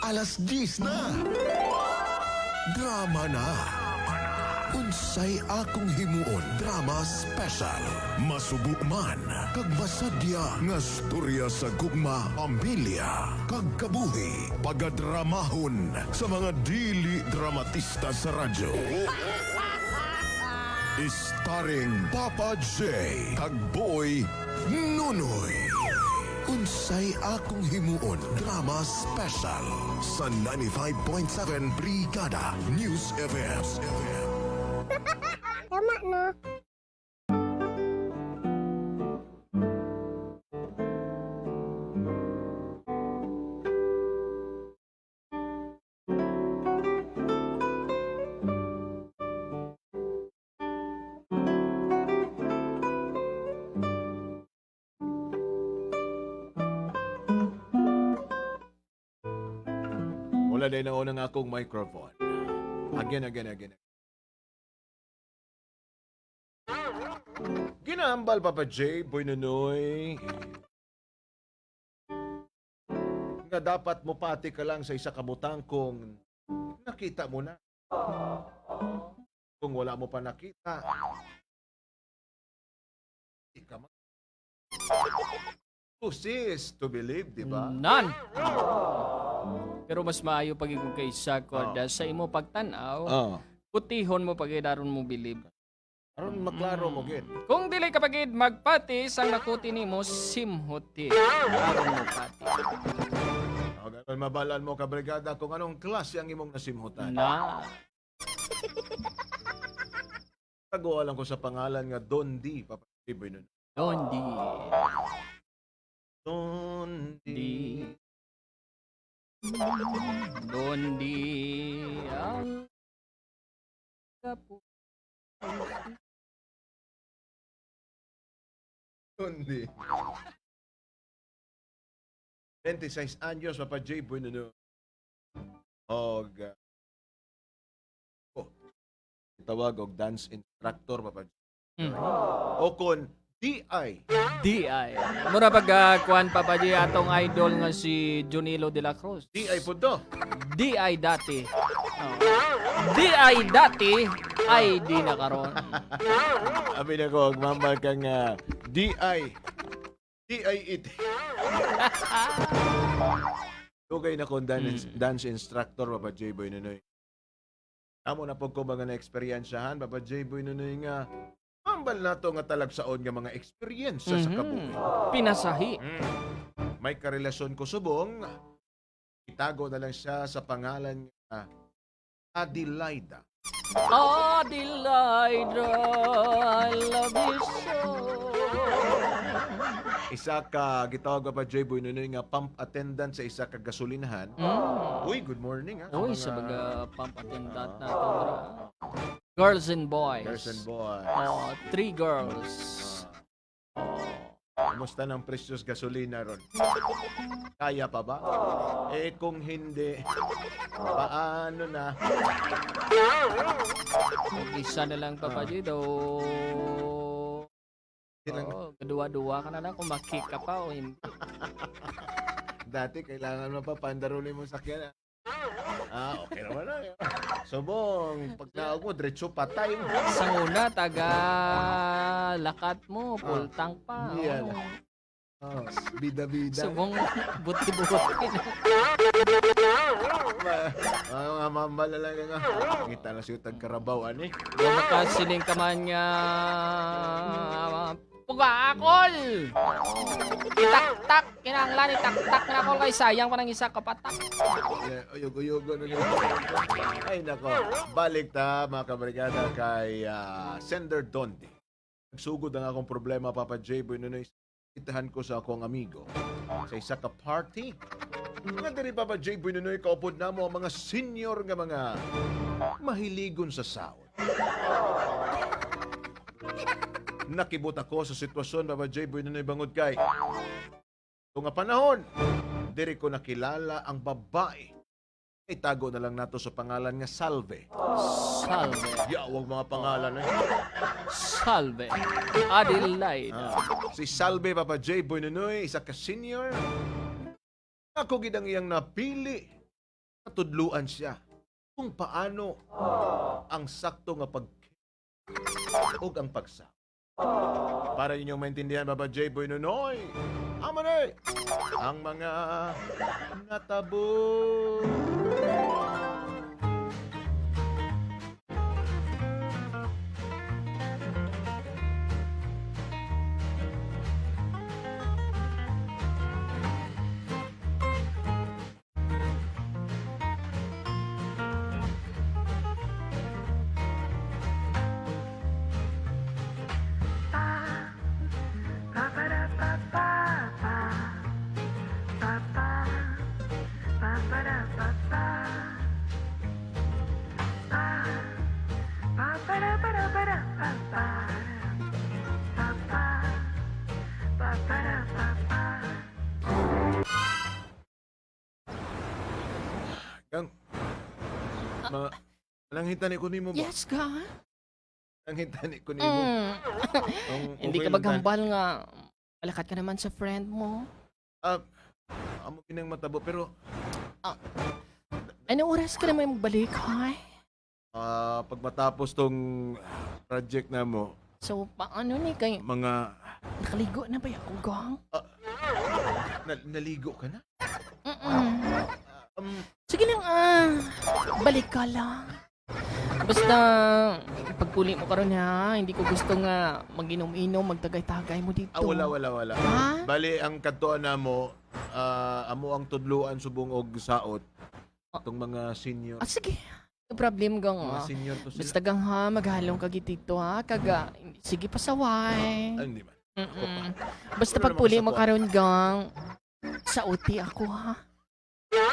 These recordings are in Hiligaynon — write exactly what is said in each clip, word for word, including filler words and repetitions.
Alas diyes na. Drama na. Unsay akong himuon? Drama special. Masubo man kag masadya nga storya sa gugma, pamilya, kag kabuhi. Pagadramahon sa mga dili dramatista sa radyo. Starring Papa J kag Boy Nunoy. Unsay akong himuon? Drama special sa ninety-five point seven Brigada News F M. Tama, no? Wala na naon ang akong microphone. Again, again, again. Ginahambal, Papa J, Boy Nonoy, nga dapat mopati ka lang sa isa ka butang kung nakita mo na. Kung wala mo pa nakita, di ka ma-, to see is to believe, di ba? Nan. Pero mas maayo pa gid kung kay isa, kwarda, Oh. sa imo pagtan-aw, Oh. kutihon mo pa gid aron mo bilib. Aron maklaro mo gid. Kung dili ka pa gid magpati, sang nakuti nimo, simhuti. Aron mo pati. O, ganun, mabalaan mo, kabrigada, kung anong klase ang imong nasimhutan. Na. Tagoa lang ko sa pangalan nga Don D, Papa J, Boy Nonoy. Don D. Don D. Di. Don D. Ah. Kapu-, Don D. Twenty-six anyos, Papa J, Boy Nonoy. Og, ah, oh, tawag og dance instructor, Papa J. Mm. O kon D I. D I. Mura pag, ah, kuwan, Papa J, atong idol nga si Junilo de la Cruz. D I po to. D I dati. Oh. D I dati, I D na karon. Abi na ko, magmambal kang, ah, D I. D I E T. Dugay na kong dance, Mm. dance instructor, Papa J, Boy Nonoy. Amo na pud ko mga naeksperyensyahan, Papa J, Boy Nonoy, nga ambal nato nga talagsaon nga mga eksperyensya sa Mhm. kabuhi. Pinasahi. Mm. May karelasyon ko subong, itago na lang siya sa pangalan nga Adelaida. Adelaida, I love you so. Isa ka gitawag pa, J Boy Nonoy, nga pump attendant sa isa ka gasolinahan. Mm. Uy, good morning, ha, sa Uy, mga sa mga pump attendant Ah. nato, bro. Girls and boys. Girls and boys. Oh, three girls. Ah. Oh. Kumusta ng presyo sa gasolina ron? Kaya pa ba? Eh, kung hindi, paano na? Isa na lang, Papa Ah. J, daw. Silang Oo, kaduwa-duwa ka na lang kung makik ka pa o hindi. Dati, kailangan mo pa pandarunin mo sakyan, ah. Ah, okay naman na. Subong, pagnaog mo, diretso patay mo. Sa una, taga lakat mo, Ah. full tank pa. Yan. Oo. Oh, bida-bida. Subong buti-buti. Ma-, ah, mga mambal na lang nga. Kita na siya tagkarabaw, ani. Kung makasiling ka man nga, ah, Pugakol! Itaktak! Kinahanglan itaktak na ako kay sayang pa ng isa ka patak. Yeah, uyog-uyogon na nila. Ay, nako. Balik ta, mga kabrigada, kay, ah, Sender Dondi. Nagsugod ang akong problema, Papa J, Boy Nonoy. Itahan ko sa akong amigo sa isa ka party. Nga diri, Papa J, Boy Nonoy, kaupod namo ang mga senior nga mga mahiligon sa sound. Nakibot ako sa sitwasyon, Papa J, Boy Nonoy, bangod kay ito nga panahon, diri ko nakilala ang babae. Itago na lang nato sa pangalan nga Salve. Salve. Ya, wag mga pangalan, eh. Salve. Adelaide. Ah, si Salve, Papa J, Boy Nonoy, isa ka senior. Ako gid ang iyang napili. Natudluan siya kung paano ang sakto nga pag ug ang pagsa. Para ninyong maintindihan, Papa J Boy Nonoy, amo ni ang mga natabo. Kang, Ah. ma-, mananghintani ko nimo ba? Yes, ka? Mananghintani ko nimo. Mm. Kung Hindi okay ka lang maghambal nga malakat ka naman sa friend mo. Ah, amo ginang matabo, pero Ah. Anong oras ka naman magbalik, ha? Ah, pag matapos tong project namo, So, paano ni kay mga nakaligo na ba ako, gang? Ah, na-, naligo ka na? Mm-mm. Um, Sige lang, ah. Balik ka lang. Basta, pagpuli mo karon, ha, hindi ko gusto nga mag-inom-inom, magtagay-tagay mo dito. Ah, wala, wala, wala. Ha? Bali, ang kadtuan namo, ah, amo ang tudluan subong og saot. Ah. Itong mga senior. Ah, sige. No problem, gang, Mga ah. senior to sila. Basta, gang, ha, maghalong ka gid dito, ha, kag, ah, sige, pasaway. Ay, hindi man. Ako pa. Mm-mm. Basta Wala naman pagpuli sa mo kuwan. karon, gang, sauti ako, ha.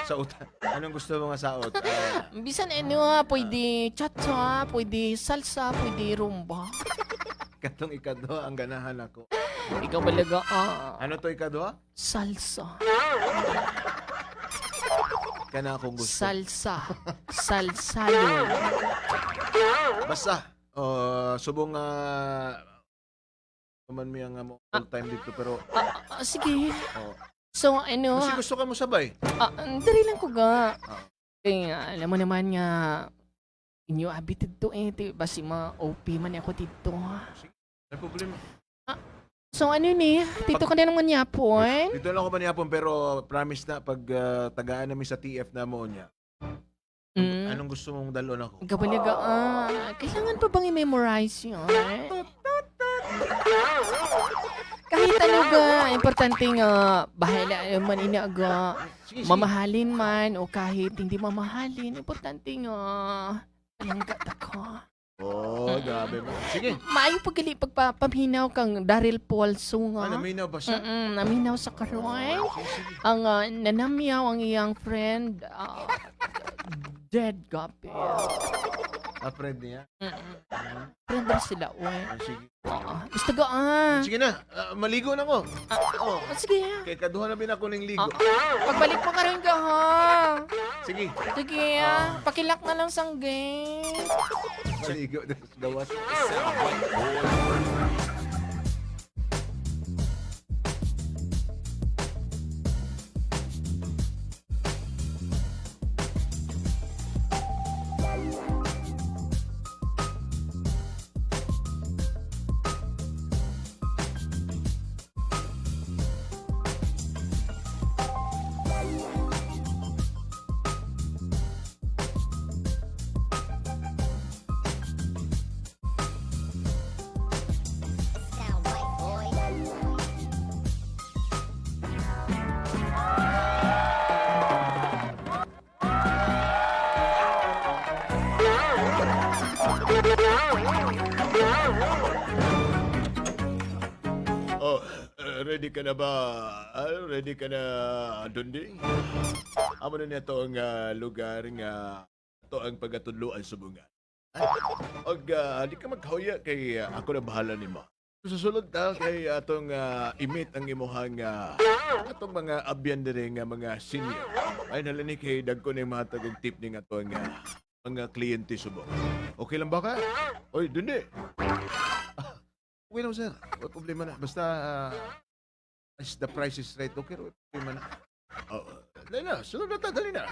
Saot. Anong gusto mo nga saot? Ah, Bisan ano, ha, pwede cha-cha, pwede salsa, pwede rumba. Katong ikaduha ang ganahan ako. Ikaw balaga, ah. Ano to ikaduha? Salsa. Kana akong gusto. Salsa. Salsa yun. Basta, uh, subong nga naman mi ang amo Ah. full time dito, pero Ah, ah, ah, sige. Oh. So, ano, Kasi ah, gusto ka mo sabay? Ah, ah, diri lang ko ga. Ah. Kay, ah, alam mo naman nga, inyo abi dito eh, ti-, basi ma-O P man ako dito. Sige. May problema. Ah, so, ano ni? Dito Pag ka na naman yapon? Dito lang ako manihapon, pero promise na, pag, ah, tagaan namin sa T F na mo niya. Mm. Anong gusto mong dalon ako? Gabaliga, ah, kailangan pa bang i-memorize yun? Kahit ano ga, importante nga, bahala man ina ga, Sige, sige. mamahalin man o kahit hindi mamahalin, importante nga, palangga ta ka. Oh, Mm. grabe mo. Sige. Maayo pa gali pagpapaminaw kang Daryl Paul Sunga. Ah, naminaw ba siya? Mm-mm, naminaw sa karon. Oh, sige, sige. Ang, ah, nanamyaw ang iyang friend, ah, dead gabi. Ah, friend niya? Mm-mm. Mm. Friend na sila, oy. Ah, sige. Oo. Gusto ko, ah. Sige na, ah, maligo na ko. Ah, Oh. oh, sige. Kay kaduha na bin ako ning ligo. Ah, pagbalik mo karon ka, ha? Sige. Sige, ah. Ah. Pakilak na lang sang gate. Maligo na sa gawas. Oh, eh, ready ka na ba? Ah, ready ka na, Dundee? Amo na niya to ang, ah, lugar nga to ang pagatudloan subong nga. Og, ah, di ka magkahuya kay, ah, ako na bahala nimo. Sa sulod ta kay atong, ah, i-meet ang imuhang, ah, atong mga abyan diri nga mga senior. Ay, nalani kay dagko na yung mahatag og tip ni nga to nga mga kliyente subong. Okay lang ba ka? Oy, Dundee. Ah, okay lang, sir. Wala problema na. Basta, ah, is the price is right, okay, wala problema na. Oh, Dali na, sulod na ta, dali na.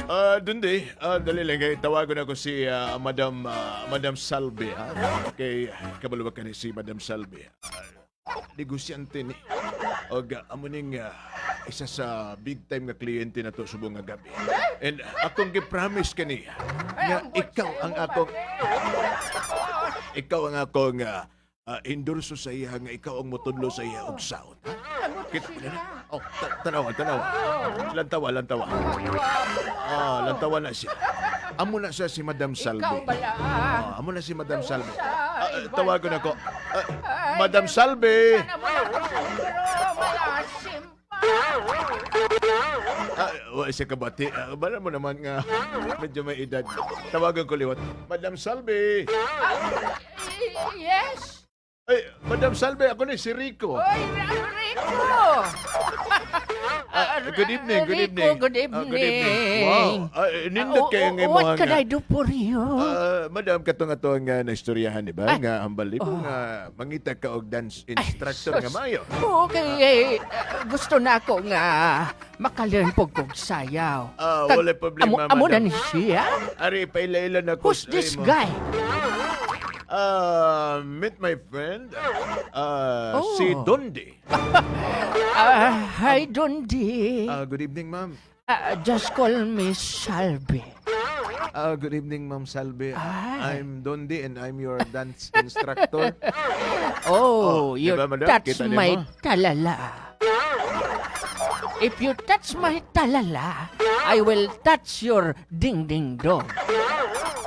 Ah, Dundi, ah, dali lang kay tawagon ako si, ah, Madam, ah, Madam Salve, ha? Kay kabalo ba ka ni si Madam Salve? Ah, negosyante ni. Og, ah, amo ning, ah, isa sa big time nga kliyente nato subong nga gabi. And akong gi-promise kaniya nga ikaw ang akong, ikaw ang akong, ah, ah, endorso sa iya, nga ikaw ang motudlo sa iya og saon, ha? Kita mo na? Oh, ta-, tanawa, tanawa. Lantawa, lantawa. Ah, lantawa na siya. Amo na siya si Madam Salve. Ikaw bala? Ah, amo na si Madam Salve. Ah, ah, tawagon ako. Ah, Madam Salve! Ah, wa siya kabati. Ah, bala mo naman nga medyo may edad. Tawagan ko liwat. Madam Salve! Ah, y-, yes? Ay, Madam Salve, ako ni si Rico. Oy, Ra-, Rico! Ah, Ah, good evening, good Rico, evening. Good Ah, good evening. Evening. Wow, ah, nindot Ah, kayo nga o-, what can I do for you? Ah, madam, katong ato nga naistoryahan, di ba? Ah. Nga hambal mo Oh. nga mangita ka og dance Ay, instructor nga sus. Maayo. Oo, kay, Ah. eh, ah, gusto na ako nga makalearn po kog sayaw. Ah, Kag-, wala problema, amo, amo na madam. Ni siya? Ari, paila-ila na ko Who's sa this imo. Guy? Ah, meet my friend, ah, Oh. Si Dondi. Ah, hi, Dondi. Ah, good evening, ma'am. Ah, just call me Salve. Ah, good evening, Ma'am Salve. Ay. I'm Dondi and I'm your dance instructor. Oh, Oh, you diba, madam? Touch Kita niyo my mo? Talala. If you touch my talala, I will touch your ding ding dong.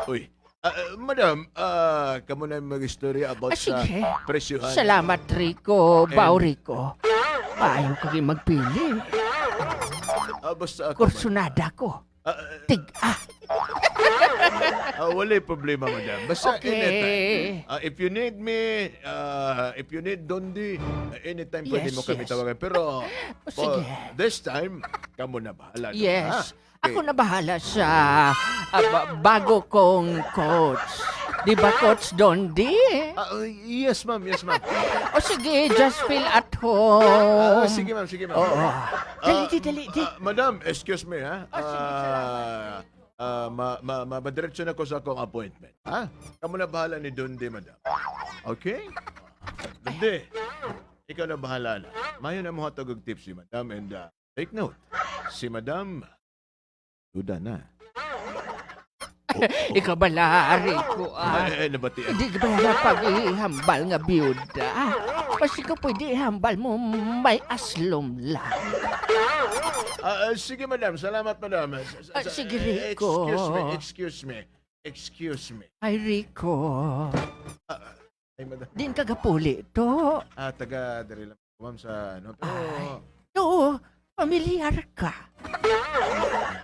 Uy, Ah, ah, madam, ah, kamo na mag-istorya about Ah, sa sige. Presyohan. Salamat, Rico. And Bao Rico. Maayo ka gyud magpili. Ah, basta ako, Kursunada ko. Ah, ah, Tig-, ah. Ah, wala problema, madam. Basta Okay. anytime. Ah, if you need me, ah, if you need Dondi, ah, anytime pwede Yes, mo kami yes. tawagan. Pero, Oh, sige. for this time, kamo na bahala, ha? Yes. Ako Okay. na bahala sa, ah, ba-, bago kong coach. Di ba, Coach Dondi? Ah, uh, yes, ma'am. Yes, ma'am. O sige, just feel at home. Ah, sige, ma'am. Sige, ma'am. Oo. Ah, Dali, di, dali, di. ah, madam, excuse me, ha? Oh, sige, salamat. Ah, ah, ma-, ma-, ma-, madiretso na ko sa akong appointment, ha? Kamo na bahala ni Dondi, madam. Okay? Dondi, ikaw na bahala na. Mayo na mo hatag og tips si madam and, ah, take note. Si madam, duda na. Oh, oh. Ikaw bala, Rico, ah. Ay, ay, nabatian. Hindi ka bala pag-ihambal nga biyuda? Basi ko pwede ihambal mo may aslom lang. Ah, ah, sige, madam. Salamat, madam. Sa, sa, Ah, sa, sige, eh, Rico. Excuse me, excuse me, excuse me. Ay, Rico. Ah, ay, madam. Diin ka gapuli to? Ah, taga diri lang, ma'am, sa ano, pero Ay. Oo, pamilyar ka.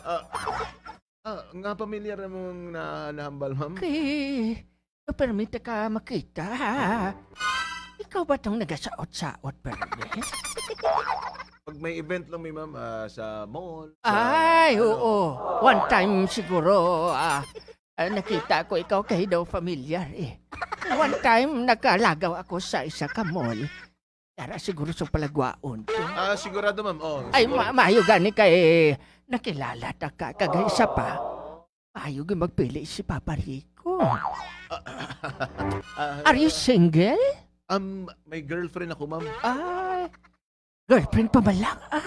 Ah, ah, nga pamilyar mong na-, nahambal, ma'am? Kay, permit ka makita. Ikaw ba tong nagasaot-saot, permit? Pag may event lang, may ma'am, ah, sa mall, sa Ay, ano. Oo. One time siguro, ah, ah, nakita ko ikaw kay daw familiar eh. One time, nakalagaw ako sa isa ka mall. Yara siguro sa palagwaon to. Ah, sigurado, ma'am. Oh, Ay, siguro. Ma-, maayo gani kay nakilala ta ka. Kag isa pa, maayo gyud magpili si Papa Rico. Ah, ah, Are you single? Um, may girlfriend ako, ma'am. Ay, girlfriend pa man lang, ah.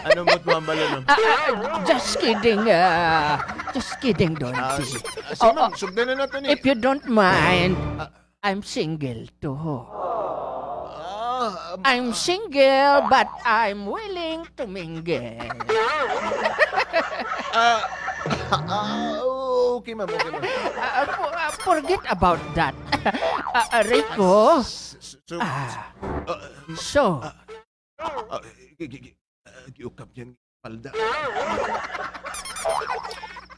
Ano mo't mambalo, no? Ah, ah, just kidding, ah, just kidding, Don Ah, P. si-, ah, sige, Oo. Ma'am, sugdan na nato ni. If you don't mind, Ah. I'm single too. Ah, um, I'm ah. single, but I'm willing to mingle. Ah, ah, okay, ma'am, okay, ma'am. Ah, ah, for-, ah, forget about that. Ah, ah, Rico. Ah, s-, s-, so, Ah. ah, So, ah, Ah, gi-, gi-, gi-, ah, giukab niya ang palda.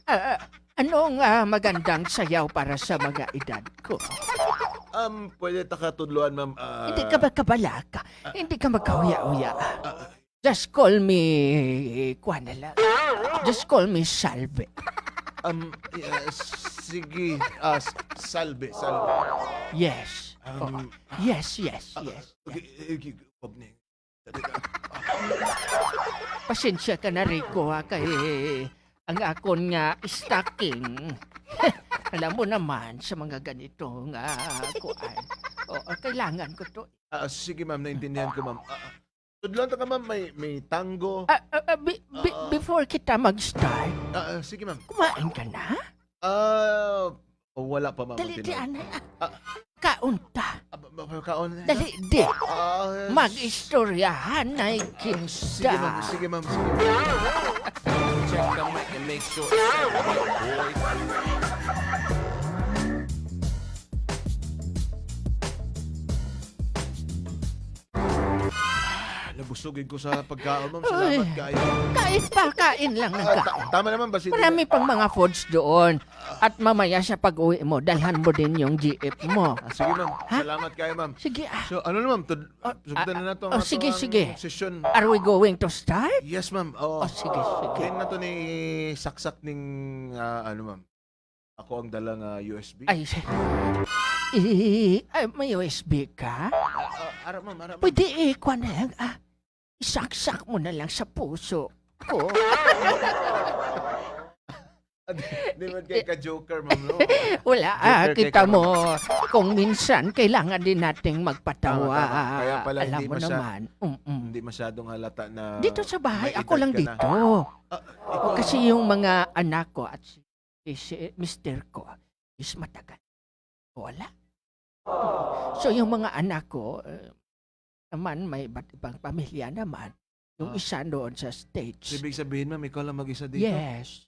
Ah, ah, ano nga magandang sayaw para sa mga edad ko? Um, pwede ta ka tudloan, ma'am, ah, Hindi ka ba kabalaka? Ah. Hindi ka magkahuya-huya? Ah, ah. Just call me, kuwan na lang. Just call me Salve. Um, uh, sige, uh, s- salbe, salbe. Yes. Um, Oo. Yes, yes, ah, yes, okay, yes. Okay, okay, Bob Ning. Pasensya ka na, Rico, ha, kay ang akon nga stocking. Alam mo naman sa mga ganito nga kuan. Oo, kailangan ko to. Ah, sige, ma'am, naintindihan ko, ma'am. Ah, ah, tudlon ta ka, ma'am, may, may tango. Ah, ah, ah, bi- bi- Ah, ah. Before kita mag-start, Ah, ah, sige, ma'am. Kumain ka na? Ah, oh, wala pa, ma'am, ang Dali, di, tinuod. Anay, ah. Ah. Kaon ta. Ah, ba- ba- kaon na. Dali, di. Ah, Mag-istoryahan na kita. Sige, ma'am. Sige, ma'am. Sige, ma'am. Check the mic and make sure it's set, boys. Nabusog ko sa pagkaon, ma'am. Ay. Salamat kaayo. Kain pa, kain lang ng Ah, ta- kain. Tama naman ba si Marami pang mga foods doon. At mamaya sa pag-uwi mo, dalhan mo din yung G F mo. Ah, sige, ma'am. Ha? Salamat kaayo, ma'am. Sige, ah. So, ano na, ma'am? Tud- Oh, sugdan ah, na nato ang oh, sige, ato ang sige. Session. Are we going to start? Yes, ma'am. Oo. Oh, sige, sige. Din na to ni saksak ning, ah, ano, ma'am? Ako ang dala nga U S B. Ay, si- I- ay, may U S B ka? Ah, ah, ara, ma'am, ara, ma'am. Pwede ikuha na lang, ah. Isaksak mo na lang sa puso ko. Ah, di, di man kay ka-joker, ma'am, no? Wala, ah, Joker kay kita ka, mo, ma'am. Kung minsan kailangan din nating magpatawa. Tama, tama. Kaya pala Alam hindi mo masya-, naman. Mm-mm. hindi masyadong halata na Dito sa bahay, may ako edad lang ka na. dito. Ah, O, ikaw kasi lang. yung mga anak ko at si, si, si mister ko is matagal. Wala. So, yung mga anak ko, eh, naman, may iba't ibang pamilya naman. Yung Ah. isa doon sa States. Ibig sabihin, ma'am, ikaw lang mag-isa dito? Yes.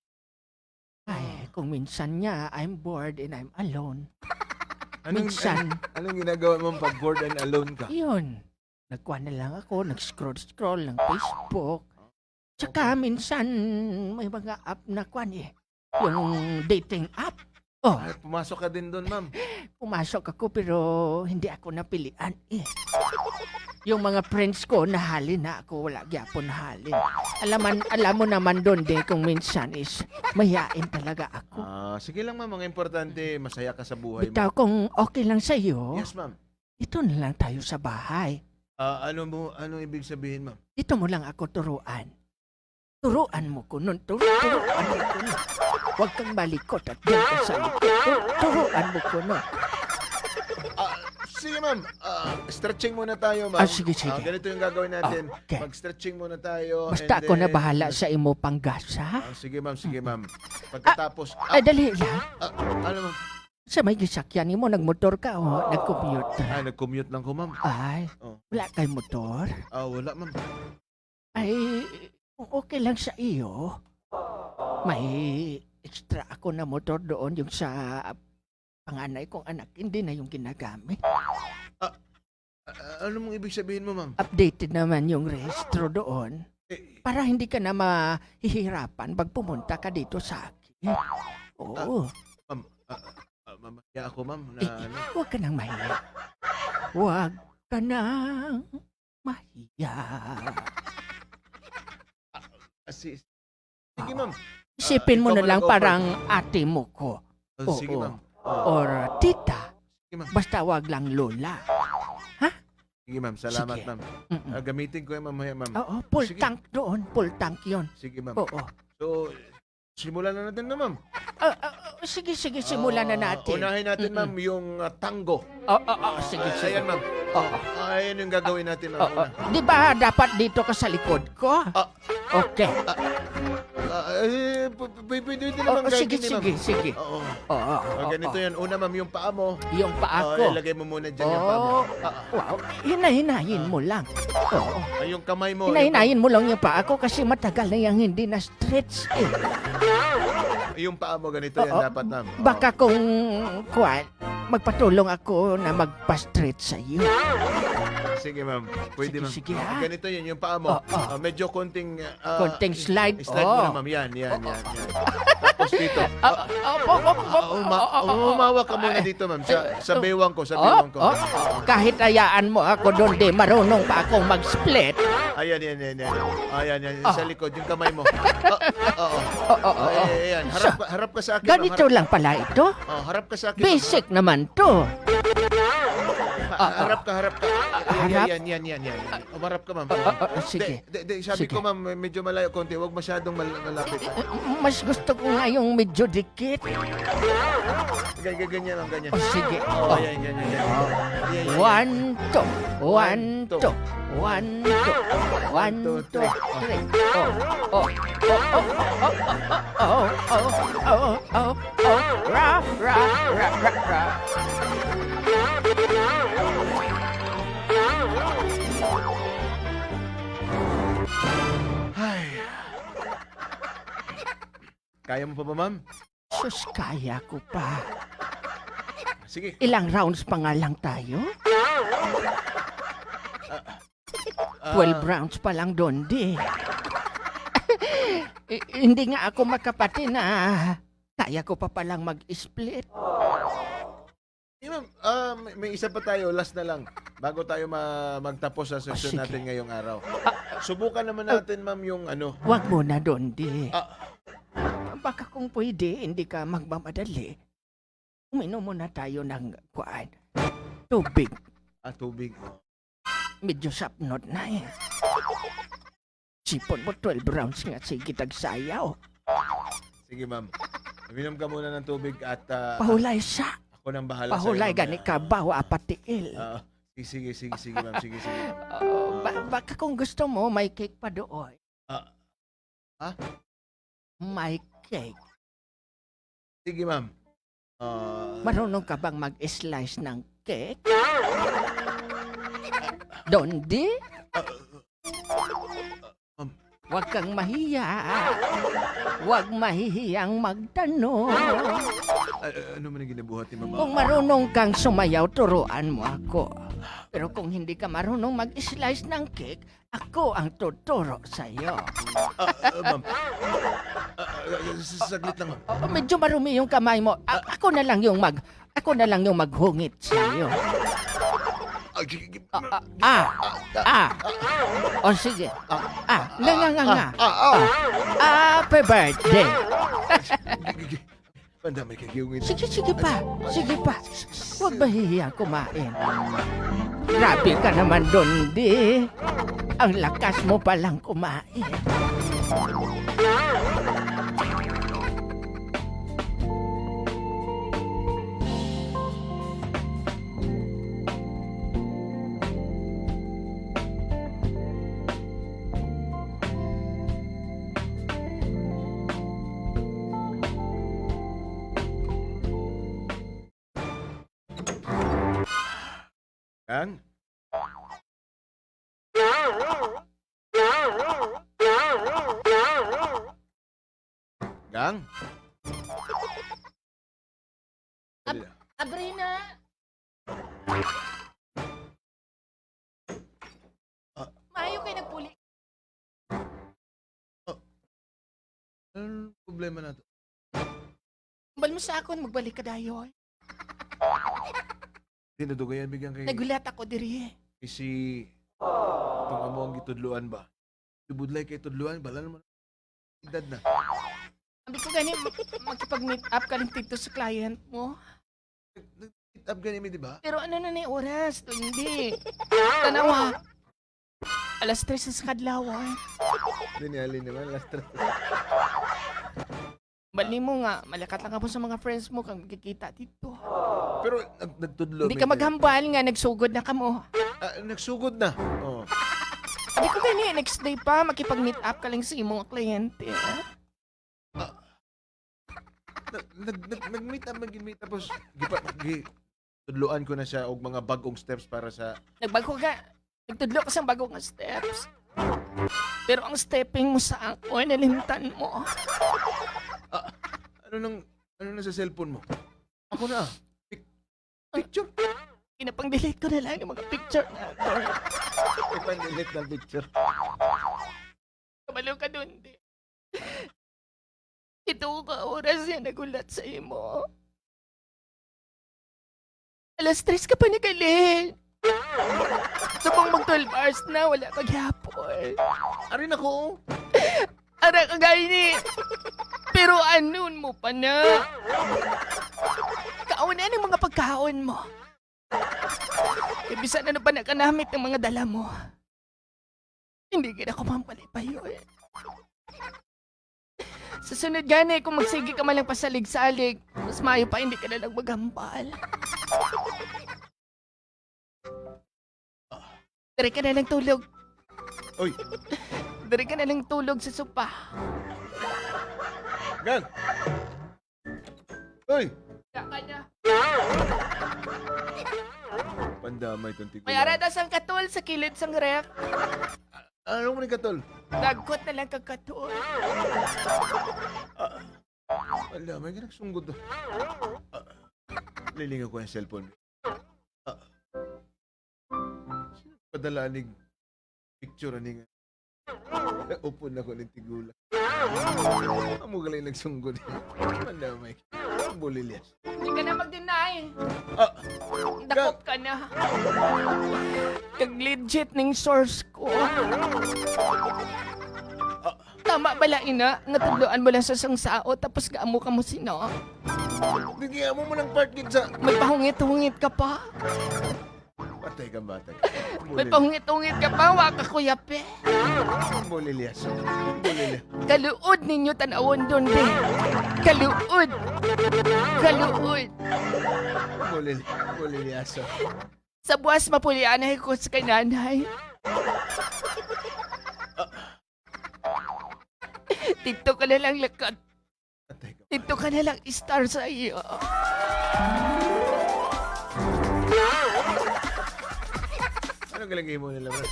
Ay, Ah. kung minsan nga, I'm bored and I'm alone. Anong, Minsan. anong, anong ginagawa mo pag bored and alone ka? Yun. Nagkuha na lang ako, nag-scroll-scroll ng Facebook. Tsaka Okay. minsan may mga app na kwan eh. Yung dating app. Oh. Ah, pumasok ka din doon, ma'am? Pumasok ako pero hindi ako napilian eh. Yung mga friends ko, nahali na ako, wala gyapon nahali. Alaman, alam mo naman doon din kung minsan is mahiyain talaga ako. Ah, sige lang, ma'am. Ang importante, masaya ka sa buhay Bitaw, mo. kung okay lang sa iyo, Yes, ma'am. Dito na lang tayo sa bahay. Ah, ano mo, anong ibig sabihin, ma'am? Dito mo lang ako turuan. Turuan mo ko nun. Turu- turuan mo ko nun. Huwag kang malikot at diyan ka sa likod. Tur- turuan mo ko nun. Ah, sige, ma'am. Ah, stretching muna tayo, ma'am. Ah, sige, sige. Ah, ganito yung gagawin natin. Ah, okay. Mag-stretching muna tayo, Basta and ako na then bahala sa imo panggasa. Ah, sige, ma'am. Sige, ma'am. Pagkatapos, Ah, ay, ah, dali lang. ah, ano, ma'am? Sa may gisakyan nimo, nagmotor ka o nag-commute? Ah, nag-commute lang ko, ma'am. Ay, Oh. wala kay motor? Ah, wala, ma'am. Ay, kung okay lang sa iyo, may extra ako na motor doon, yung sa panganay kong anak, hindi na yung ginagamit. Ah, Ah, ano mong ibig sabihin mo, ma'am? Updated naman yung rehistro doon. Eh, Para hindi ka na mahihirapan pag pumunta ka dito sa akin. Oo. Ah, ma'am, ah, ah, ma'am, mahiya ako, ma'am, na Eh, ano. huwag ka nang mahiya. Huwag ka nang mahiya. Ah, si, Sige, ma'am. Isipin Ah, mo ikaw na mo lang nag-offer. parang ate mo ko. Oh, sige, Oo. ma'am. Ah. Or tita. Sige, ma'am. Basta wag lang lola. Ha? Sige, ma'am. Salamat, Sige. ma'am. Mm-mm. Ah, gamitin ko yan mamaya, ma'am. Oo, full Sige. tank doon. Full tank yun. Sige, ma'am. Oo. So, simulan na natin na, ma'am. Ah, ah, ah, sige, sige, simulan na Ah, natin. unahin natin, Mm-mm. ma'am, yung, ah, tango. Oo, oo, sige, Ah, sige. ayan, ma'am. Oo. Ah, ayan yung gagawin natin, ma'am. Oo. Una. Di ba dapat dito ka sa likod ko? Ah. Okay. Ah, ah, eh, p- p- pwede din Oo, naman kahit sige, hindi, ma'am. sige, sige. Oo. Oo, oo, Ah, ganito oo. yan. Una, ma'am, yung paa mo. Yung paa Ah, ko. ilagay mo muna dyan yung paa mo. Oo. Ah, ah. Wow. Hinay-hinayin Ah. mo lang. Oo. Ah, yung kamay mo, yung Hinay-hinayin kam- mo lang yung paa ko kasi matagal na yung hindi na-stretch eh. Yung paa mo, ganito yan Oo. dapat, ma'am. Oo. Baka kung, kuwan, magpatulong ako na magpa-stretch sa iyo. Sige, ma'am. Pwede, Sige, ma'am. sige, ha? Ganito yun, yung paa mo. Oh, oh. Ah, medyo konting, ah, Konting slide. slide mo Oh. na, ma'am. Yan, yan, yan, yan. Tapos dito. Ah, ah, oh, oh, oh, Ah, oh, uma-, oh, oh, oh. umawak ka muna Ay. dito, ma'am. Sa, sa Oh. bewang ko, sa Oh, bewang ko. oh. Kahit hayaan mo ako doon, di marunong pa akong mag-split. Ayan, yan, yan, yan. Ayan, yan. Ah. Sa likod, yung kamay mo. Ah, ah, oo. Oo, oo, Ay, oo. ay, ayan. Harap So, ka, harap ka sa akin, ma'am. ganito Harap. lang pala ito? Oh, harap ka sa akin, ma'am. Basic Harap. naman to. Ah, Ah, ah. harap ka, harap ka. Ah, Yan, harap? yan, yan, yan, yan. Umarap ka, ma'am. Ah, ah, ah, Di, sige. di, di, sabi Sige. ko, ma'am, medyo malayo konti. Huwag masyadong mal-, malapit. Eh, eh, mas gusto ko nga yung medyo dikit. Ga-, ga-, ganyan lang, ganyan. Oh, sige. Oh, Oh. yan, ganyan, ganyan. Yan, yan, yan. One, two. One, One, two. two. One, One, two, two, three. three. Oh, oh, oh, oh, oh, oh, oh, oh, oh, oh, oh, oh, ra, ra, ra, ra, ra. Ay. Kaya mo pa ba, ma'am? Sus, kaya ko pa. Sige. Ilang rounds pa nga lang tayo? Ah, ah. Twelve rounds pa lang, Dondi. I-, hindi nga ako makapati na kaya ko pa palang mag-split. Eh, ma'am, ah, may, may isa pa tayo, last na lang. Bago tayo ma-, magtapos sa Ah, session sige. natin ngayong araw. Ah, Subukan naman ah, natin, ma'am, yung ano. Wag mo na, Dondi. Ah. Baka kung pwede, hindi ka magmamadali. Uminom muna tayo ng, kuan, tubig. Ah, tubig. Medyo sapnot na eh. Sipon mo, twelve rounds nga, sige, tagsayaw. Sige, ma'am. Uminom ka muna ng tubig at, ah, Pahulay sa. ako nang bahala sa'yo Pahulay mamaya. gani ka, bawa patiil. Ah, sige, sige, sige, sige, ma'am. Sige, sige. Oh, ba-, Ah. baka kung gusto mo, may cake pa doon. Ah. Ha? May cake. Sige, ma'am. Ah. Marunong ka bang mag-slice ng cake? Dondi? Ah, ah, ma'am. Huwag kang mahiya. Huwag mahihiyang magtanong. Ah, ah, ano man ang ginabuhat ni mama? Kung marunong kang sumayaw, turuan mo ako. Pero kung hindi ka marunong mag-slice ng cake, ako ang tuturo sa'yo. Ah, ah, ma'am. Ah, ah, ah, sa-, saglit lang, ma'am. Oh, medyo marumi yung kamay mo. A-, Ah. ako na lang yung mag-, ako na lang yung maghungit sa'yo. Ah, sige, sige. Ah, ah, ah, ah. O, sige. Ah. Ah, nga, nga, nga, nga. Ah, ah, ah. Ah. Happy birthday. Sige, sige. Pandamay kay Giyungin. Sige, sige pa. Sige pa. Huwag mahihiya kumain. Grabe ka naman, Dondi. Ang lakas mo palang kumain. Gang? Gang? Ab-, Dali. Abrina! Ah. Maayo kay nagpuli. Ah. Anong problema nato? Bal mo sa akon, magbalik ka dayon. Di na dugayan, bigyan kay Naghulat ako diri. Kay si pang amo ang gitudloan ba? Budlay kay tudloan, bala naman. Edad na. Abi ko gani, mag-, makipag-meet up ka lang dito sa client mo. Nag-, nag-meet up gani mi, di ba? Pero ano na ni oras? Hindi. Tanawa. Alas tres sa kadlaw, ah. Hindi ni Ali naman, alas tres. Bali mo nga, malakat lang ka po sa mga friends mo kang magkikita dito. Pero nag-, nagtudlo Hindi mi ka din. maghambal nga nagsugod na kamo. Ah, nagsugod na. Oh. Abi ko gani, next day pa, makipag-meet up ka lang sa imong kliyente, ah. Ah. Nag-, nag-, nag-, nag-meet up, nag-meet, tapos gipa-, gi-, tudloan ko na siya og mga bag-ong steps para sa Nagbago ka. Nagtudlo ka sa bago nga steps. Pero ang stepping mo sa ako, nalimtan mo. Ah, ano nang, ano nang sa cellphone mo? Ako na. Pic-, picture? Ginapang-delete ko na lang yung mga picture nato. Ipang-delete ng picture. Kabalo ka, Dondi. Ito ka oras niya nagulat sa imo. Alas tres ka pa nagaling. Subong mag twelve hours na, wala ka gihapon. Ari na ko. Ara ka gani. Pero anon mo pa na? Kaon na ang mga pagkaon mo. Kay bisan ano pa nakanamit ng mga dala mo, hindi gid ako mamalipayon. Sa sunod gani, kung magsige ka man lang pasalig-salig, mas maayo pa hindi ka na lang maghambal. Diri ka na lang tulog. Uy! Diri ka na lang tulog sa sopa. Gan! Uy! Kaya ka niya. Pandamay tong tigulang. May ara daw sang katol sa kilid sang ref. Ano mo ni katol? Dagkot na lang kag katol. Ah, pandamay ka nagsunggod. Ah, lilingaw ko yung cellphone. Ah. Sino padala ning picture ani nga? Upod na ko ning tigulang. Amo gali nagsunggod. Mandamay. Bulilyas. Hindi ka na mag-deny. Ah. Dakop ka na. Kag legit ning source ko. Ah. Tama bala ina, natudloan mo lang sa sang sao, tapos gaamo ka mo sino? Di kaya mo mo ng part gid sa May pahungit-hungit ka pa. Patay ka, bata ka. May Bulilyas. Pahungit-hungit ka pa, wa ka kuyapi. Bulilyas. Bulilyas. Kaluod ninyo tanawon, Dondi. Kaluod. Kaluod. Bulil-, bulilyaso. Sa buwas, mapulianay ko sa kay nanay. Dito ka na lang lakat. Patay ka. Dito ka na lang star sa iyo. Anong galing mo nila, bro?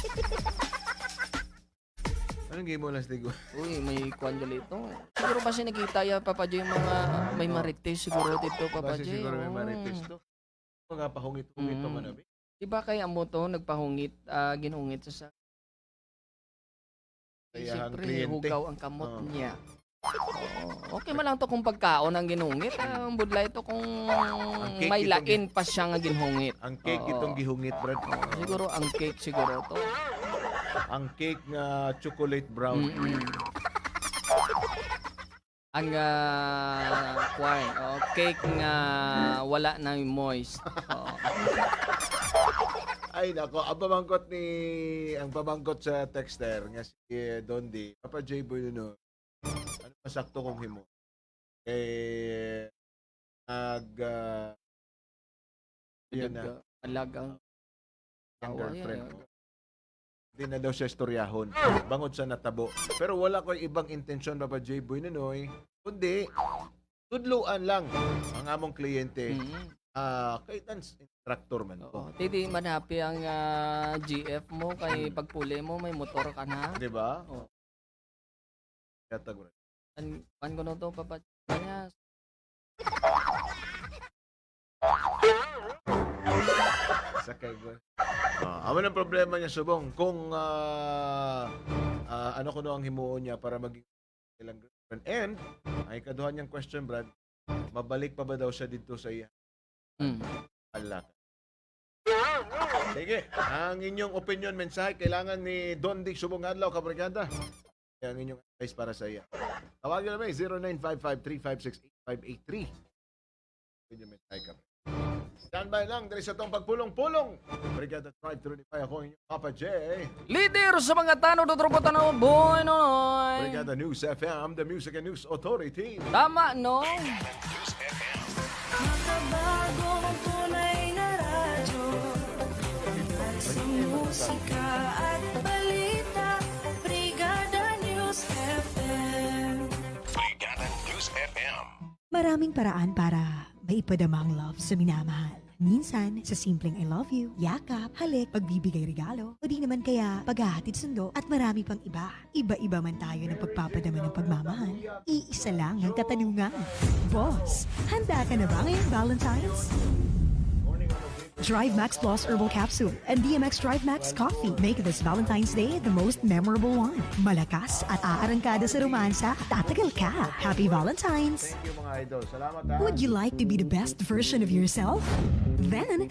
Anong game mo lang, Stigo? Uy, may kwan gali ito. Siguro kasi nakita ya, Papa J, yung mga may marites siguro dito, Papa Base J, siguro may oo. Marites to. Mga pahungit-hungit pa Mm. man, abi. Di ba kay amo to, nagpahungit, ah, ginhungit sa sa Sa Eh, iyahang siyempre, kliyente. Hugaw ang kamot Oo. niya. Oo. Okay man lang to kung pagkaon ang ginhungit. Ang budlay to kung Ang cake may itong lain gi- pa siya nga ginhungit. Ang cake Oo. itong gihungit, Brad. Oo, siguro ang cake siguro to. Ang cake nga chocolate brown. Mm-mm. Ang, ah, kwan, oh, cake nga wala na moist. Oo. Ay, nako, ang pamangkot ni, ang pamangkot sa texter nga si Dondi, Papa J Boy Nuno, ano masakto kong himo? Eh, nag, ah, Yan na. Nag-, ah, alagang Yung awa, girlfriend yan, ko. Di na daw siya istoryahon. Bangod sa natabo. Pero wala ko'y ibang intensyon, Papa J Boy Nonoy, kundi tudluan lang ang among kliyente. Mm. Ah, kay dance instructor man to. Oo, di, di man happy ang, ah, G F mo kay Mm. pagpuli mo, may motor ka na. Di ba? Oo. Yata, bro. An-, an ko no to, Papa, kanya. Sakay, bro. Ah, amo nang problema niya, subong. Kung, ah, ah, ano kuno ang himuon niya para maging ilang girlfriend? And, ang ikaduha niyang question, Brad, mabalik pa ba daw siya didto sa iya? Mm. Ala. Sige, ang inyong opinion, mensahe, kailangan ni Don Dick subong adlaw, kabrigada. Ang inyong advice para sa iya. Tawagin namin, zero nine five five three five six eight five eight three. Opinion, mensahe, kabrigada. Standby lang, diri sa tong pagpulong-pulong. Brigada Tribe Trinify, ako ang inyong Papa J. Leader sa mga tanod, utro ko tanod, boy, noy. Brigada News F M, the Music and News Authority. Tama, no? Makabago ang tunay na radyo. At sa musika at balita, Brigada News F M. Brigada News F M. Maraming paraan para maipadama ang love sa minamahal. Minsan, sa simpleng "I love you," yakap, halik, pagbibigay regalo, o di naman kaya paghahatid sundo at marami pang iba. Iba-iba man tayo ng pagpapadama ng pagmamahal. Iisa lang ang katanungan. Boss, handa ka na ba ngayong Valentine's? Drive Max Plus Herbal Capsule and D M X Drive Max Coffee. Make this Valentine's Day the most memorable one. Malakas at aarangkada sa romansa, tatagal ka. Happy Valentine's! Thank you, mga idol. Salamat, ha? Would you like to be the best version of yourself? Then,